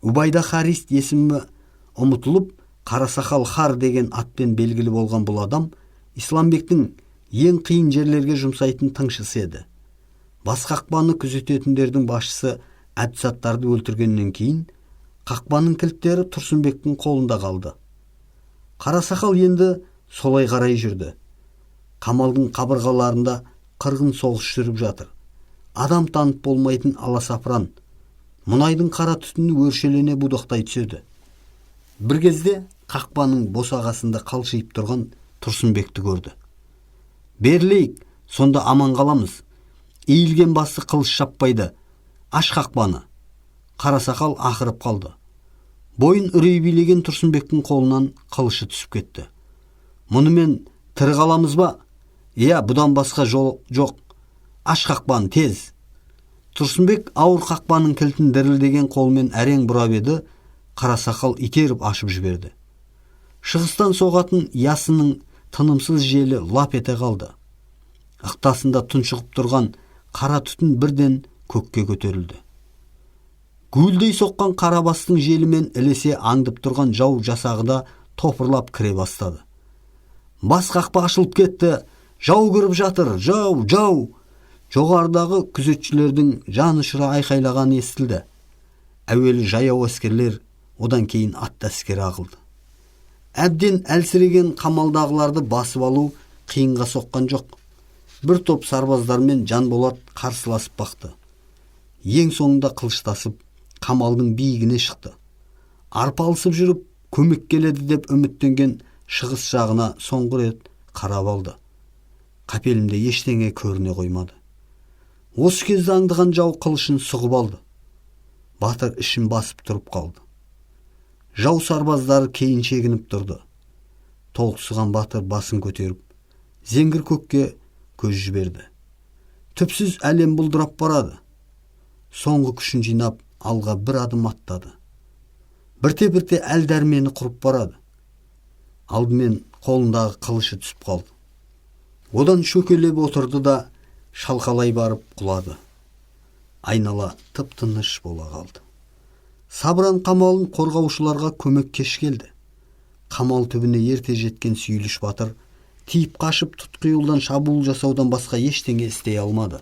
Убайда Харист есімі ұмытылып, Қарасақал Хар деген атпен белгілі болған бұл адам Исламбектің ең қиын жерлерге жұмсайтын тыңшысы еді. Бас қақпаны күзететіндердің басшысы Әбдісаттарды өлтіргеннен кейін қақпаның кілттері Тұрсынбектің қолында қалды. Қарасақал енді солай қарай жүрді. Қамалдың қабырғаларында қырғын соғыс жүріп жатыр. Адам танып болмайтын аласапыран. Мұнайдың қара түтіні өршелене будақтай түседі. Бір кезде қақпаның босағасында қалшиып тұрған Тұрсынбекті көрді. Берілейік, сонда аман қаламыз. Иілген басты қылыш шаппайды. Аш қақпаны. Қарасақал ақырып қалды. Бойын үрей билеген Тұрсынбектің қолынан қылышы түсіп кетті. Мұнымен тірі қаламыз ба? Иә, бұдан басқа жол жоқ. Аш қақпаны тез. Тұрсынбек ауыр қақпаның кілтін дірілдеген қолмен әрең бұрап еді, Қарасақал итеріп ашып жіберді. Шығыстан соғатын ясының тынымсыз желі лап ете қалды. Ықтасында тұншығып тұрған қара түтін бірден көкке көтерілді. Гуілдей соққан қара бастың желімен ілесе аңдып тұрған жау жасағы да топырлап кіре бастады. Бас қақпа ашылып кетті. Жау кіріп жатыр, жау, жау! Жоғарыдағы күзетшілердің жан ұшыра айқайлағаны естілді. Әуелі жаяу әскерлер, одан кейін атты әскер ағылды. Әбден әлсіреген қамалдағыларды басып алу қиынға соққан жоқ. Бір топ сарбаздармен Жанболат қарсыласып бақты. Ең соңында қылыштасып, қамалдың биігіне шықты. Арпалысып жүріп, көмек келеді деп үміттенген шығыс жағына соңғы рет қарап алды. Қапелімде ештеңе көріне қоймады. Осы кезде аңдыған жау қылышын сұғып алды. Батыр ішін басып тұрып қалды. Жау сарбаздары кейін шегініп тұрды. Толықсыған батыр басын көтеріп, зеңгір көкке көз жіберді. Түпсіз әлем бұлдырап барады. Соңғы күшін жинап, алға бір адым аттады. Бірте-бірте әл дәрмені құрып барады. Алдымен қолындағы қылышы түсіп қалды. Одан шөкелеп отырды да шалқалай барып құлады. Айнала тып-тыныш бола қалды. Сабран қамалын қорғаушыларға көмек кеш келді. Қамал түбіне ерте жеткен Сүйіліш батыр тиіп қашып, тұтқиылдан шабуыл жасаудан басқа ештеңе істей алмады.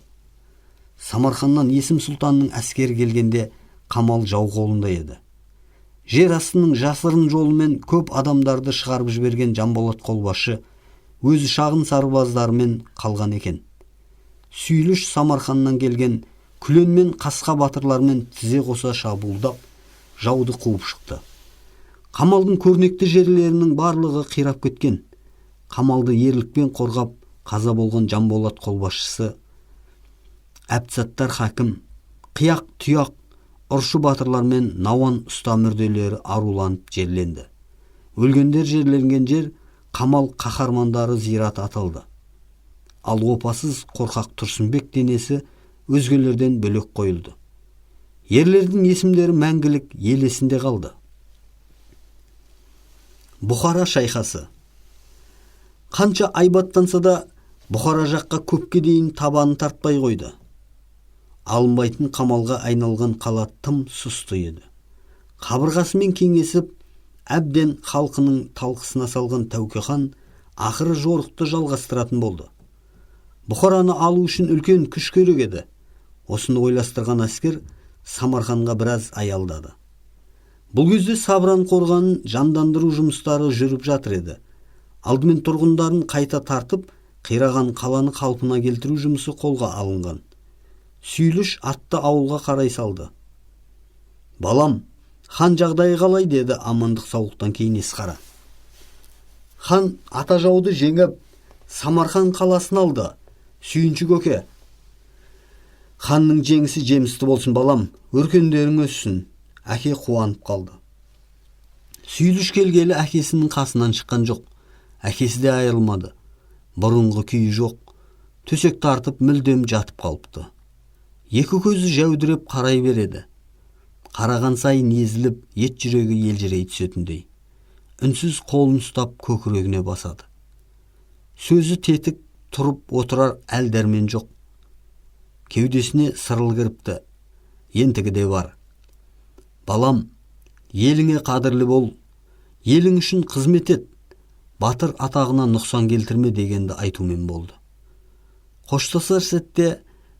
Самарқаннан Есім сұлтанның әскері келгенде қамал жау қолында еді. Жер астының жасырын жолымен көп адамдарды шығарып жіберген Жанболат қолбасшы өзі шағын сарбаздарымен қалған екен. Сүйіліш Самарқаннан келген Күлен мен Қасқа батырлармен тізе қоса шабуылдап, жауды қуып шықты. Қамалдың көрнекті жерлерінің барлығы қирап кеткен. Қамалды ерлікпен қорғап қаза болған Жанболат қолбасшысы, Әбдісаттар хакім, Қияқ Тұяқ ұршы батырлар мен Науан ұста мүрделері аруланып жерленді. Өлгендер жерленген жер қамал қаһармандары зираты аталды. Ал опасыз қорқақ Тұрсынбек денесі өзгелерден бөлек қойылды. Ерлердің есімдері мәңгілік ел есінде қалды. Бұхара шайқасы. Қанша айбаттанса да, Бұхара жаққа көпке дейін табанын тартпай қойды. Алынбайтын қамалға айналған қала тым сұсты еді. Қабырғасымен кеңесіп, әбден халқының талқысына салған Тәуке хан ақыры жорықты жалғастыратын болды. Бұхараны алу үшін үлкен күш керек еді. Осыны ойластырған әскер Самарқанға біраз аялдады. Бұл кезде Сабран қорғанын жандандыру жұмыстары жүріп жатыр еді. Алдымен тұрғындарын қайта тартып, қираған қаланы қалпына келтіру жұмысы қолға алынған. Сүйіліш атты ауылға қарай салды. Балам, хан жағдайы қалай, деді амандық саулықтан кейін Есқара. Хан ата жауды жеңіп, Самарқан қаласын алды. Сүйінші, көке. Ханның жеңісі жемісті болсын, балам, өркендерің өссін. Әке қуанып қалды. Сүйіліш келгелі әкесінің қасынан шыққан жоқ. Әкесі де айырылмады. Бұрынғы күйі жоқ. Төсек тартып мүлдем жатып қалыпты. Екі көзі жәудіреп қарай береді. Қараған сайын езіліп, ет жүрегі елжірей түсетіндей. Үнсіз қолын ұстап көкірегіне басады. Сөзі тетік, тұрып отырар әл дәрмен жоқ. Кеудесіне сырыл кіріпті. Ентігі де бар. Балам, Еліңе қадірлі бол, елің үшін қызмет ет, батыр атағына нұқсан келтірме дегенді айтумен болды. Қоштасар сәтте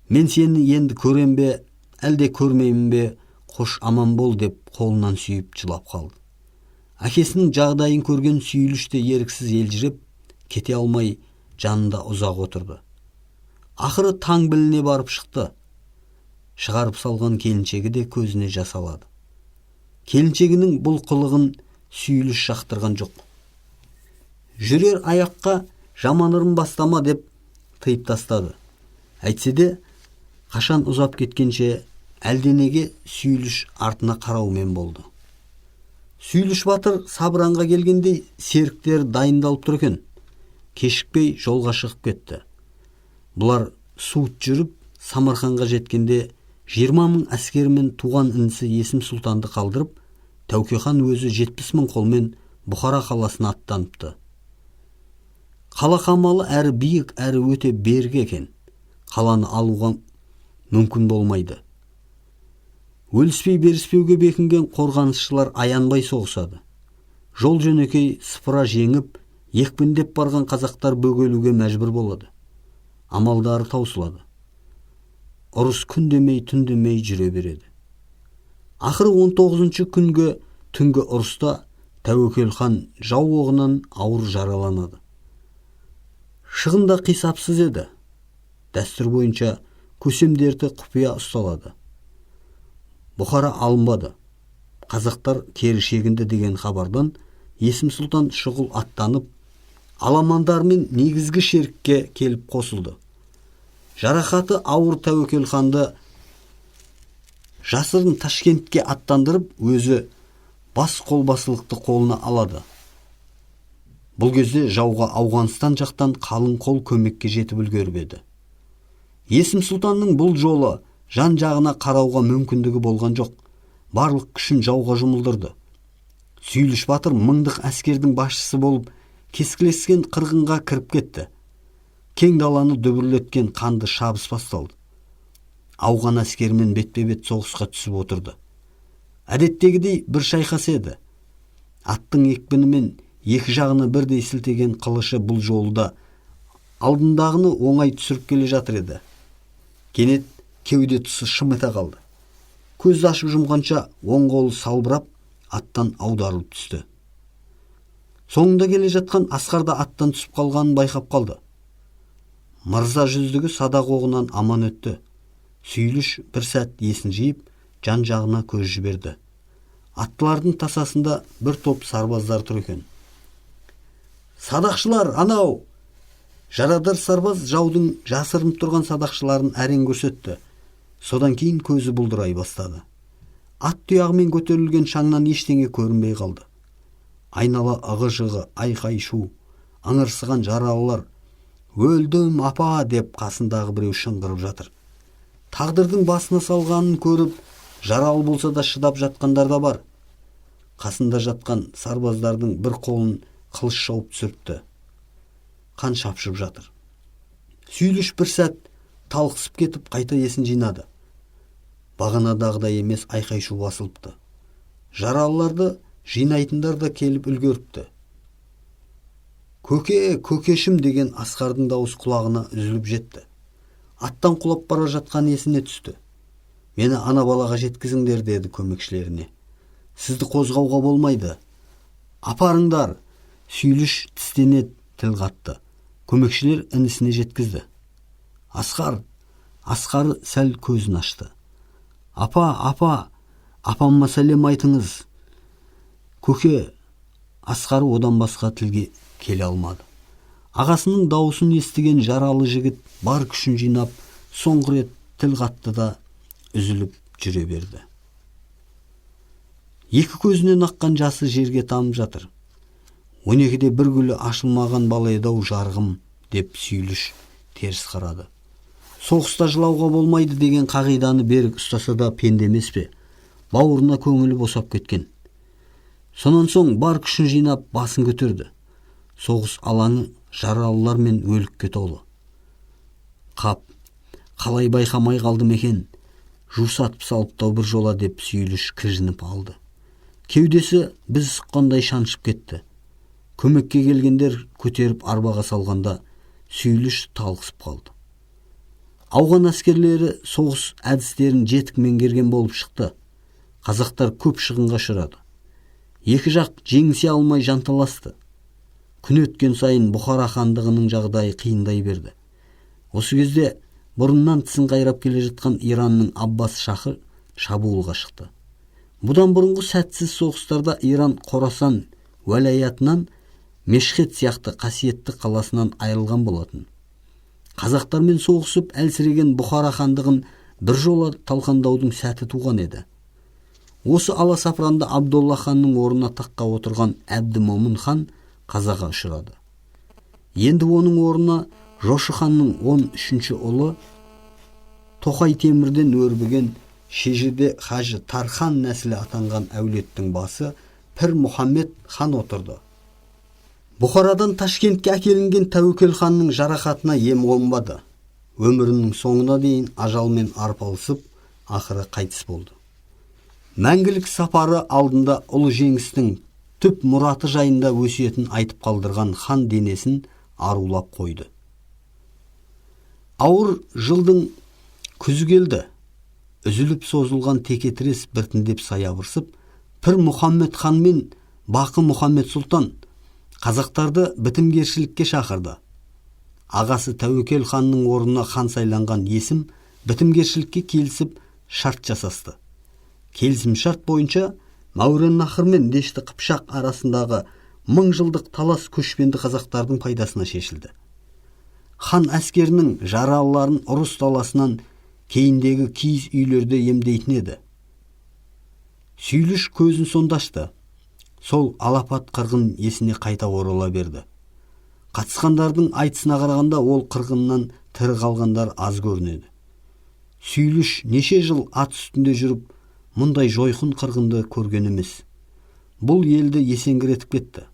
мен сені енді көрем бе, әлде көрмеймін бе, қош аман бол деп қолынан сүйіп жылап қалды. Әкесінің жағдайын көрген Сүйіліш те еріксіз елжіреп, кете алмай жанында ұзақ отырды. Ақыры таң біліне барып шықты. Шығарып салған келіншегі де көзіне жас алады. Келіншегінің бұл қылығын Сүйіліш жақтырған жоқ. Жүрер аяққа жаман ырым бастама деп тыйып тастады. Әйтсе де, қашан ұзап кеткенше әлденеге Сүйіліш артына қараумен болды. Сүйіліш батыр Сабыранға келгенде серіктері дайындалып тұр екен. Кешікпей жолға шығып кетті. Бұлар суыт жүріп Самарқанға жеткенде 20 мың әскерімен туған інісі Есім сұлтанды қалдырып, Тәуке хан өзі 70 мың қолмен Бұхара қаласына аттаныпты. Қала қамалы әрі биік, әрі өте берік екен. Қаланы алуға мүмкін болмайды. Өліспей беріспеуге бекінген қорғанысшылар аянбай соғысады. Жол жөнекей сыпыра жеңіп, екпіндеп барған қазақтар бөгелуге мәжбүр болады. Амалдары таусылады. Ұрыс күн демей, түн демей жүре береді. Ақыры 19 күнгі түнгі ұрыста Тәуекел хан жау оғынан ауыр жараланады. Шығын да қисапсыз еді. Дәстүр бойынша көсем дерті құпия ұсталады. Бұхара алынбады. Қазақтар кері шегінді деген хабардан Есім сұлтан шұғыл аттанып, аламандармен негізгі шерікке келіп қосылды. Жарақаты ауыр Тәуекел ханды жасырын Ташкентке аттандырып, өзі бас қолбасылықты қолына алады. Бұл кезде жауға Ауғанстан жақтан қалың қол көмекке жетіп үлгеріп еді. Есім сұлтанның бұл жолы жан жағына қарауға мүмкіндігі болған жоқ. Барлық күшін жауға жұмылдырды. Сүйіліш батыр мыңдық әскердің басшысы болып кескілескен қырғынға кіріп кетті. Кең даланы дүбірлеткен қанды шабыс басталды. Ауған әскерімен бетпе-бет соғысқа түсіп отырды. Әдеттегідей бір шайқас еді. Аттың екпінімен екі жағына бірдей сілтеген қылышы бұл жолы да алдындағыны оңай түсіріп келе жатыр еді. Кенет кеуде тұсы шым ете қалды. Көзді ашып жұмғанша оң қолы салбырап, аттан аударылып түсті. Соңында келе жатқан Асқар да аттан түсіп қалғанын байқап қалды. Мырза жүздігі садақ оғынан аман өтті. Сүйіліш бір сәт есін жиып, жан жағына көз жіберді. Аттылардың тасасында бір топ сарбаздар тұр екен. Садақшылар, анау! Жарадар сарбаз жаудың жасырынып тұрған садақшыларын әрең көрсетті. Содан кейін көзі бұлдырай бастады. Ат тұяғымен көтерілген шаңнан ештеңе көрінбей қалды. Айнала ығы-жығы, айқай-шу, ыңырсыған жаралылар. Өлдім, апа, деп қасындағы біреу шыңғырып жатыр. Тағдырдың басына салғанын көріп, жаралы болса да шыдап жатқандар да бар. Қасында жатқан сарбаздардың бір қолын қылыш шауып түсіріпті. Қан шапшып жатыр. Сүйіліш бір сәт талықсып кетіп, қайта есін жинады. Бағанадағыдай емес, айқай-шу басылыпты. Жаралыларды жинайтындар да келіп үлгеріпті. Көке, көкешім деген Асқардың дауысы құлағына үзіліп жетті. Аттан құлап бара жатқан есіне түсті. Мені ана балаға жеткізіңдер, деді көмекшілеріне. Сізді қозғауға болмайды. Апарыңдар. Сүйіліш тістене тіл қатты. Көмекшілер інісіне жеткізді. Асқар, Асқар сәл көзін ашты. Апа, апа, апамма сәлем айтыңыз. Көке, Асқар одан басқа тілге келе алмады. Ағасының дауысын естіген жаралы жігіт бар күшін жинап, соңғы рет тіл қатты да үзіліп жүре берді. Екі көзінен аққан жасы жерге тамып жатыр. 12-де бір гүлі ашылмаған бала еді-ау жарығым, деп Сүйіліш теріс қарады. Соғыста жылауға болмайды деген қағиданы берік ұстаса да пенде емес пе? Бауырына көңілі босап кеткен. Сонан соң бар күшін жинап басын көтерді. Соғыс алаңы жаралылар мен өлікке толы. Қап, қалай байқамай қалдым екен, жусатып салыпты-ау бір жола деп Сүйіліш кіжініп алды. Кеудесі біз сұққандай шаншып кетті. Көмекке келгендер көтеріп арбаға салғанда Сүйіліш талықсып қалды. Ауған әскерлері соғыс әдістерін жетік меңгерген болып шықты. Қазақтар көп шығынға ұшырады. Екі жақ жеңісе алмай жанталасты. Күн өткен сайын Бұхара хандығының жағдайы қиындай берді. Осы кезде бұрыннан тісін қайрап келе жатқан Иранның Аббас шахы шабуылға шықты. Бұдан бұрынғы сәтсіз соғыстарда Иран Қорасан уәлаятынан, Мешхет сияқты қасиетті қаласынан айырылған болатын. Қазақтармен соғысып әлсіреген Бұхара хандығын біржола талқандаудың сәті туған еді. Осы аласапыранда Абдолла ханның орнына таққа отырған Әбдімомын хан қазаға ұшырады. Енді оның орнына Жошы ханның 13-ші ұлы Тоқай Темірден өрбіген Шежірде Хажы Тархан нәсілі атанған әулеттің басы Пір Мұхаммед хан отырды. Бұхарадан Ташкентке әкелінген Тәуекел ханның жарақатына ем қонбады. Өмірінің соңына дейін ажалмен арпалысып, ақыры қайтыс болды. Мәңгілік сапары алдында ұлы жеңістің түп мұраты жайында өсиетін айтып қалдырған хан денесін арулап қойды. Ауыр жылдың күзі келді. Үзіліп созылған текетірес біртіндеп саябырсып, Пір Мұхаммед хан мен Бақы Мұхаммед сұлтан қазақтарды бітімгершілікке шақырды. Ағасы Тәуекел ханның орнына хан сайланған Есім бітімгершілікке келісіп шарт жасасты. Келісім шарт бойынша Мәуереннахр мен Дешті Қыпшақ арасындағы 1000 жылдық талас көшпенді қазақтардың пайдасына шешілді. Хан әскерінің жаралыларын ұрыс даласынан кейіндегі киіз үйлерде емдейтін еді. Сүйіліш көзін сонда ашты. Сол алапат қырғын есіне қайта орала берді. Қатысқандардың айтысына қарағанда ол қырғыннан тірі қалғандар аз көрінеді. Сүйіліш неше жыл ат үстінде жүріп, мұндай жойқын қырғынды көрген емес. Бұл елді есеңгіретіп кетті.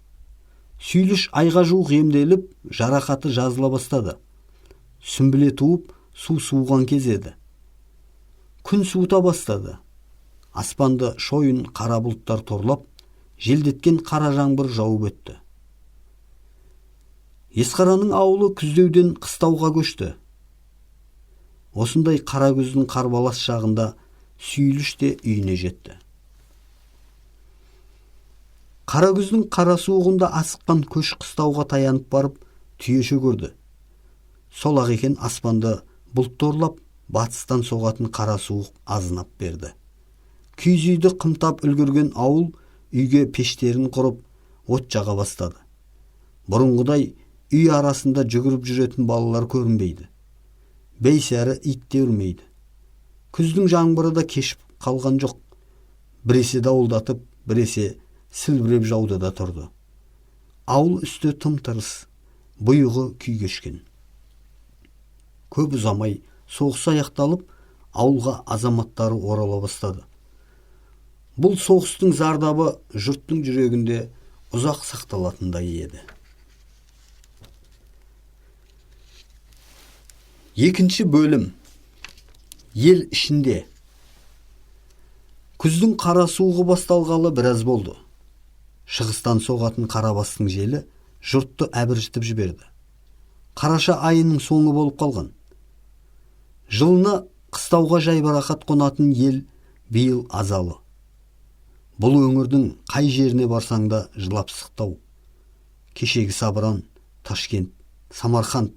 Сүйіліш айға жуық емделіп, жарақаты жазыла бастады. Сүмбіле туып, су суыған кез еді. Күн суыта бастады. Аспанды шойын қара бұлттар торлап, желдеткен қара жаңбыр жауып өтті. Есқараның ауылы күздеуден қыстауға көшті. Осындай қара күздің қарбалас шағында Сүйіліш те үйіне жетті. Қара күздің қара суығында асыққан көш қыстауға таянып барып түйеше көрді. Сол ақ екен аспанды бұлт торлап, батыстан соғатын қара суық азынап берді. Киіз үйді қымтап үлгерген ауыл үйге пештерін құрып, от жаға бастады. Бұрынғыдай үй арасында жүгіріп жүретін балалар көрінбейді. Бейсәрі ит те үрмейді. Күздің жаңбыры да кешіп қалған жоқ. Біресе дауылдатып, біресе сілбіреп жауды да тұрды. Ауыл үсті тым-тырыс, бұйығы күй кешкен. Көп ұзамай соғыс аяқталып, ауылға азаматтары орала бастады. Бұл соғыстың зардабы жұрттың жүрегінде ұзақ сақталатындай еді. Екінші бөлім. Ел ішінде. Күздің қара суығы басталғалы біраз болды. Шығыстан соғатын қарабастың желі жұртты әбіржітіп жіберді. Қараша айының соңы болып қалған. Жылына қыстауға жайбарақат қонатын ел биыл азалы. Бұл өңірдің қай жеріне барсаң да жылап сықтау. Кешегі Сабыран, Ташкент, Самарқанд,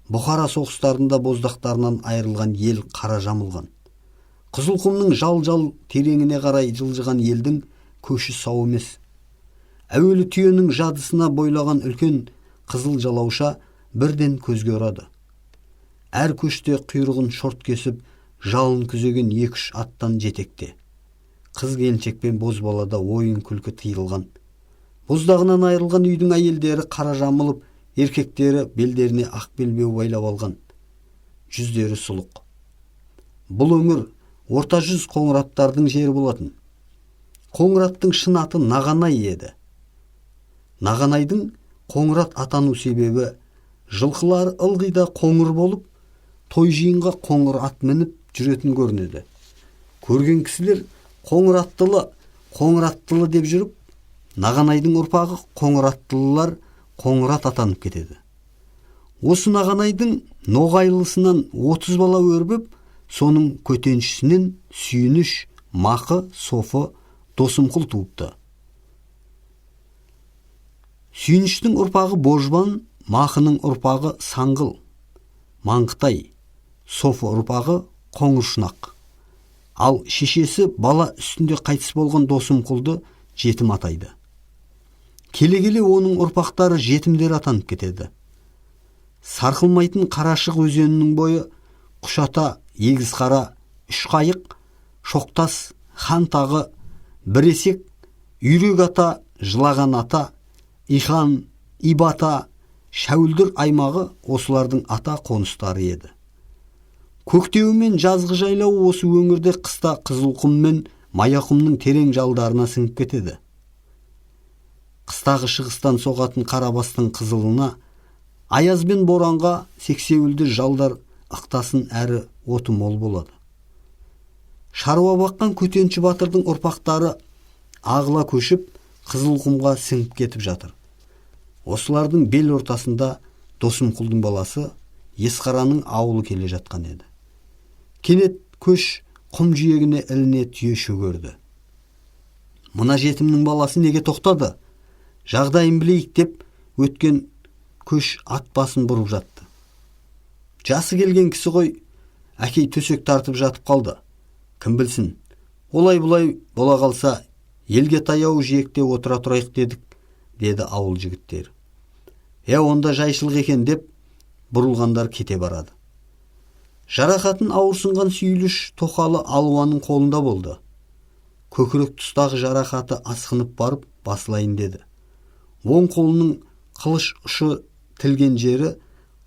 Бұхара соғыстарында боздақтарынан айырылған ел қара жамылған. Қызылқұмның жал-жал тереңіне қарай жылжыған елдің көші сау емес. Әуелі түйенің жадысына бойлаған үлкен қызыл жалауша бірден көзге ұрады. Әр көште құйрығын шорт кесіп, жалын күзеген екі-үш аттан жетекте. Қыз келіншек пен бозбалада ойын күлкі тыйылған. Боздағынан айырылған үйдің әйелдері қара жамылып, еркектері белдеріне ақ белбеу байлап алған. Жүздері сұлық. Бұл өңір орта жүз қоңыраттардың жері болатын. Қоңыраттың шын аты Нағанай еді. Нағанайдың қоңырат атану себебі жылқылары ылғи да қоңыр болып, той жиынға қоңыр ат мініп жүретін көрінеді. Көрген кісілер қоңыр аттылы Қоңыраттылы деп жүріп, Нағанайдың ұрпағы қоңыраттылылар Қоңырат атанып кетеді. Осы Нағанайдың ноғайлысынан 30 бала өрбіп, соның көтеншісінен Сүйініш, Мақы, Софы, Досымқұл туыпты. Сүйініштің ұрпағы Божбан, Мақының ұрпағы Саңғыл, Маңқытай, Софы ұрпағы Қоңыршұнақ. Ал шешесі бала үстінде қайтыс болған Досымқұлды жетім атайды. Келе-келе оның ұрпақтары жетімдер атанып кетеді. Сарқылмайтын Қарашық өзенінің бойы Құшата, Егізқара, Үшқайық, Шоқтас, Хан тағы, Біресек, Үйрек ата, Жылаған ата, Ихан, Ибата, Шәуілдір аймағы осылардың ата қоныстары еді. Көктеуі мен жазғы жайлауы осы өңірде қыста Қызылқұм мен Маяқұмның терең жалдарына сіңіп кетеді. Қыстағы шығыстан соғатын қарабастың қызылына, аяз бен боранға сексеуілді жалдар ықтасын әрі оты мол болады. Шаруа баққан Көтенші батырдың ұрпақтары ағыла көшіп, Қызылқұмға сіңіп кетіп жатыр. Осылардың бел ортасында Досымқұлдың баласы Есқараның ауылы келе жатқан еді. Кенет көш құм жиегіне іліне түйе шөгерді. Мына жетімнің баласы неге тоқтады? Жағдайын білейік деп өткен көш ат басын бұрып жатты. Жасы келген кісі ғой, әкей төсек тартып жатып қалды. Кім білсін, олай-бұлай бола қалса, елге таяу жиекте отыра тұрайық дедік, деді ауыл жігіттері. Онда жайшылық екен деп бұрылғандар кете барады. Жарақатын ауырсынған Сүйіліш тоқалы Алуаның қолында болды. Көкірек тұстағы жарақаты асқынып барып басылайын деді. Оң қолының қылыш ұшы тілген жері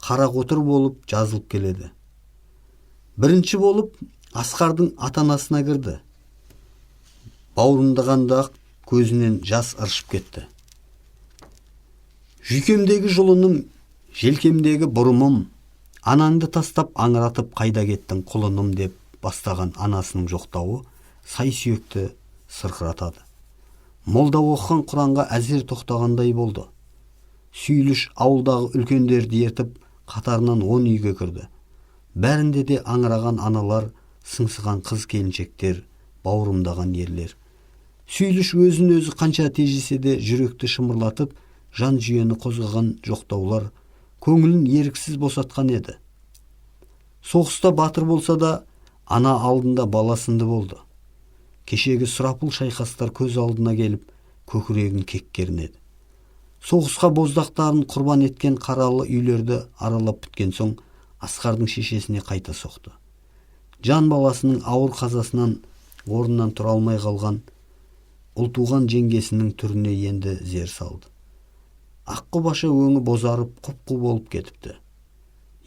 қара қотыр болып жазылып келеді. Бірінші болып Асқардың ата-анасына кірді. Бауырымдағанда көзінен жас ыршып кетті. Жүйкемдегі жұлыным, желкемдегі бұрымым, анаңды тастап аңыратып қайда кеттің құлыным деп бастаған анасының жоқтауы сай сүйекті сырқыратады. Молда оқыған Құранға әзер тоқтағандай болды. Сүйіліш ауылдағы үлкендерді ертіп қатарынан 10 үйге кірді. Бәрінде де аңыраған аналар, сыңсыған қыз келіншектер, бауырымдаған ерлер. Сүйіліш өзін өзі қанша тежесе де жүректі шымырлатып, жан жүйені қозғаған жоқтаулар көңілін еріксіз босатқан еді. Соғыста батыр болса да, ана алдында бала сынды болды. Кешегі сұрапыл шайқастар көз алдына келіп, көкірегін кек кернеді. Соғысқа боздақтарын құрбан еткен қаралы үйлерді аралап біткен соң Асқардың шешесіне қайта соқты. Жан баласының ауыр қазасынан орнынан тұра алмай қалған ұлтуған жеңгесінің түріне енді зер салды. Аққұбаша өңі бозарып құп-қу болып кетіпті.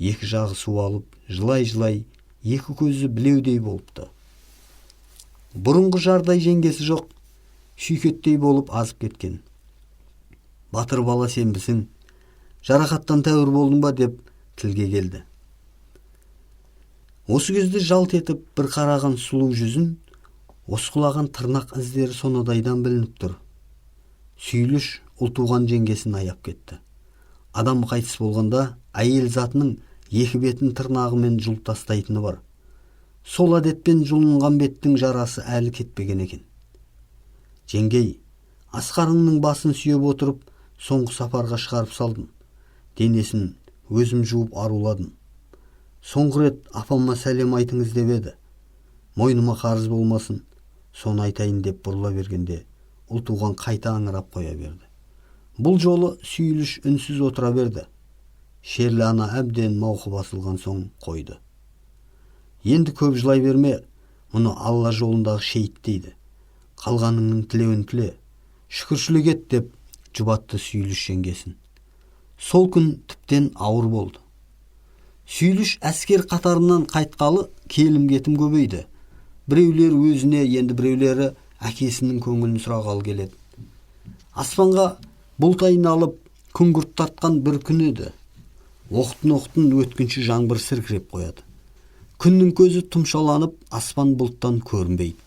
Екі жағы суалып, жылай-жылай, екі көзі білеудей болыпты. Бұрынғы жардай жеңгесі жоқ, шүйкеттей болып азып кеткен. Батыр бала сенбісің, жарақаттан тәуір болдың ба деп тілге келді. Осы кезде жалт етіп бір қараған сұлу жүзін осқылаған тырнақ іздері сонадайдан білініп тұр. Сүйіліш ұлтуған жеңгесін аяп кетті. Адам қайтыс болғанда әйел затының екі бетін тырнағымен жұлып тастайтыны бар. Сол әдетпен жұлынған беттің жарасы әлі кетпеген екен. Жеңгей, Асқарыңның басын сүйеп отырып, соңғы сапарға шығарып салдым. Денесін өзім жуып аруладым. Соңғы рет апама сәлем айтыңыз деп еді. Мойныма қарыз болмасын, соны айтайын деп бұрыла бергенде ұлтуған қайта аңырап қоя берді. Бұл жолы Сүйіліш үнсіз отыра берді. Шерлі ана әбден мауқы басылған соң қойды. Енді көп жылай берме, мұны Алла жолындағы шейіт дейді. Қалғаныңның тілеуін тіле, шүкіршілік ет деп жұбатты Сүйіліш жеңгесін. Сол күн тіптен ауыр болды. Сүйіліш әскер қатарынан қайтқалы келім-кетім көбейді. Біреулер өзіне, енді біреулері әкесінің көңілін сұрағалы келеді. Аспанға бұлт айналып, күңгірт тартқан бір күн еді. Оқтын-оқтын өткінші жаңбыр сіркіреп қояды. Күннің көзі тұмшаланып, аспан бұлттан көрінбейді.